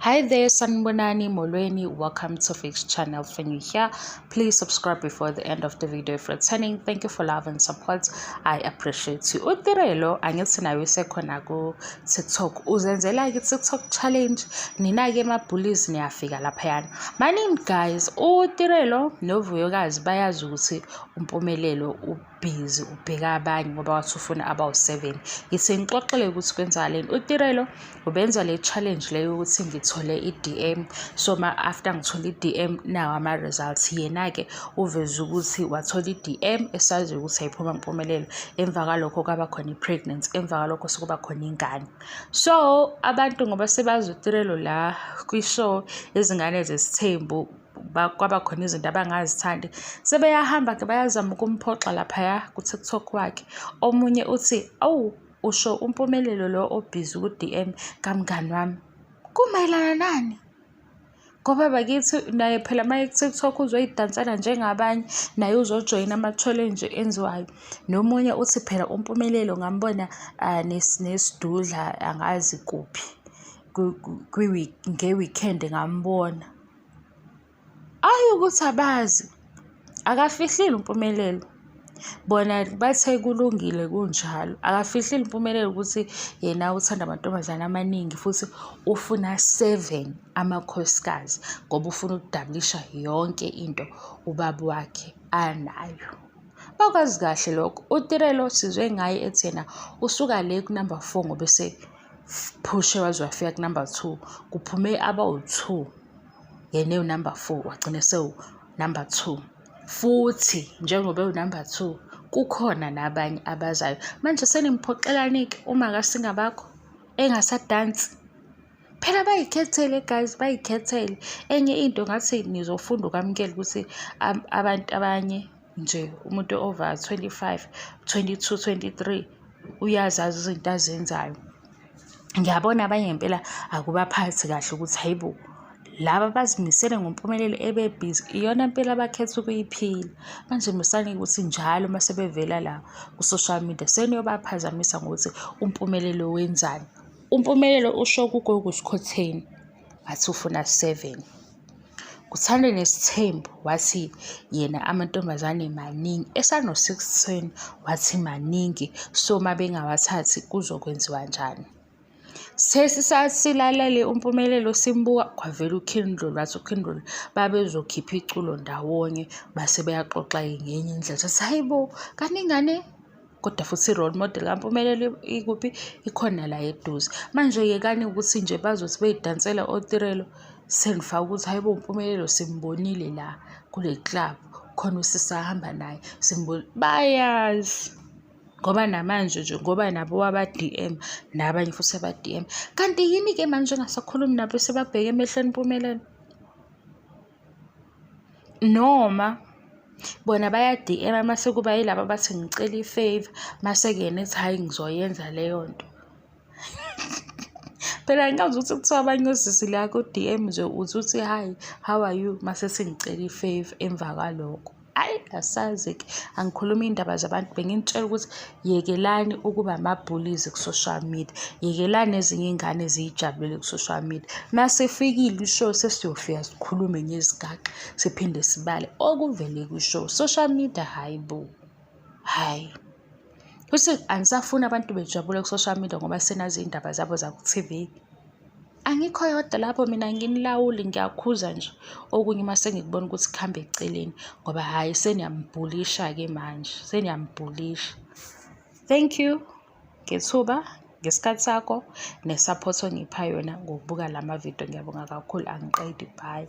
Hi there, Sanibonani Molweni. Welcome to Fix Channel. If you're new here, please subscribe before the end of the video. If returning, thank you for love and support. I appreciate you. UTirelo angithi naye usekhona ku TikTok. Uzenzela ke TikTok challenge. Nina ke ma-bullies niyafika laphayana. Maningi guys, uTirelo noVuyokazi bayazi ukuthi uMpumelelo busy ubheka abanye ngoba wathi ufuna abawu-7. Ngithi ngixoxele ukuthi kwenzakaleni. UTirelo ubenza le challenge leyo ukuthi ngithole i-DM, so ma after ngithole i-DM nawo ama-results. Yena-ke uveze ukuthi wathola i-DM esaziyo ukuthi ayiphuma Mpumelelo. Emva kwalokho kwaba khona i-pregnancy, emva kwalokho sekuba khona ingane. So abantu ngoba sebazi uTirelo la kwi-show Izingane Zesithembu, kwaba khona izinto abangazithandi, sebeyahamba-ke bayazama ukumphoxa laphaya ku-TikTok wakhe. Omunye uthi, awu, usho uMpumelelo lo obhizi ku-DM kamngani wami, kumayelana nani? Ngoba bakithi naye phela uma ku-TikTok uzoyidansela njengabanye, naye uzojoyina ama-challenge enziwayo. Nomunye uthi phela uMpumelelo ngambona nesidudla angazi kuphi nge-weekend ngambona. Ayi ukuthi abazi, akafihlile uMpumelelo. Bona bathe kulungile kunjalo. Akafihlile uMpumelelo ukuthi yena uthanda amantombazane amaningi futhi ufuna 7 amakhosikazi ngoba ufuna ukudabulisha yonke into ubaba wakhe anayo. Bakwazi kahle lokho. UTirelo sizwe ngaye ethi yena usuka le ku-number 4 ngoba esephushe waze wafika ku-number 2. Kuphume abawu-2, yena ewu-number 4, wagcina esewu-number 2. Futhi njengoba ewu-number 2 kukhona nabanye abazayo. Manje senimphoqelani-ke uma kasingabakho engasadansi? Phela bayikhethele guys, bayikhethele. Enye into ngathi nizofunda ukwamukela ukuthi abantu abanye nje, umuntu over 25, 22, 23 uyazazi izinto azenzayo. Ngiyabona abanye ngempela akubaphathi kahle ukuthi hayibo, laba bazimisele ngoMpumelelo ebebhizi, iyona mpilo abakhetha ukuyiphila. Manje musani ukuthi njalo uma sebevela la ku-social media seniyobaphazamisa ngokuthi uMpumelelo wenzani. UMpumelelo usho kuGogo Skhotheni wathi ufuna 7. Kuthande Nesithembu wathi yena amantombazane maningi, esano-16 wathi maningi, so uma bengawathathi kuzokwenziwa njani? Sesisasilalele uMpumelelo simbuka, kwavela uKindle, wathi uKindle babezokhipha iculo ndawonye, base beyaxoxa-ke ngenye indlela. Sathi hayi bo, kanti ingane kodwa futhi i-role model kaMpumelelo ikuphi? Ikhona la eduze. Manje yekani ukuthi nje bazothi beyidansela oTirelo, senifaka ukuthi hayi bo, uMpumelelo simbonile la kule club, khona usisi ahamba naye simbonile. Bayazi ngoba namanje nje ngoba nabo waba-DM nabanye futhi aba-DM. Kanti yini-ke manje engasakhulumi nabo sebabheke emehlweni Mpumelelo? Noma bona baya-DM mase kuba yilaba abathi ngicela i-favour, mase-ke yena ethi hhayi ngizoyenza leyo nto. Phela ngikazi ukuthi kuthiwa abanye osisi la ku-DM nje uthi uthi hi, how are you, mase sengicela i-favour emva kwalokho. Hhayi asazi-ke, angikhulumi iy'ndaba zabantu, benginitshela ukuthi yekelani ukuba ama-bullies ku-social media, yekelani ezinye iy'ngane ziyijabulele ku-social media. Mase ifikile i-show sesiyofika sikhulume ngezigaxa, siphinde sibale okuvele kwi-show. Social media hhayi bo, hhayi. Futhi anisafuni abantu bejabule ku-social media ngoba senazi iy'ndaba zabo zaku-TV. Angikho yodwa lapho mina, anginilawuli, ngiyakhuza nje. Okunye uma sengikubona ukuthi kuhamba eceleni ngoba hhayi seniyambhulisha-ke manje, seniyambhulisha. Thank you ngethuba, ngesikhathi sakho ne-support ongipha yona ngokubuka lama video. Ngiyabonga kakhulu, angiqedi, bye.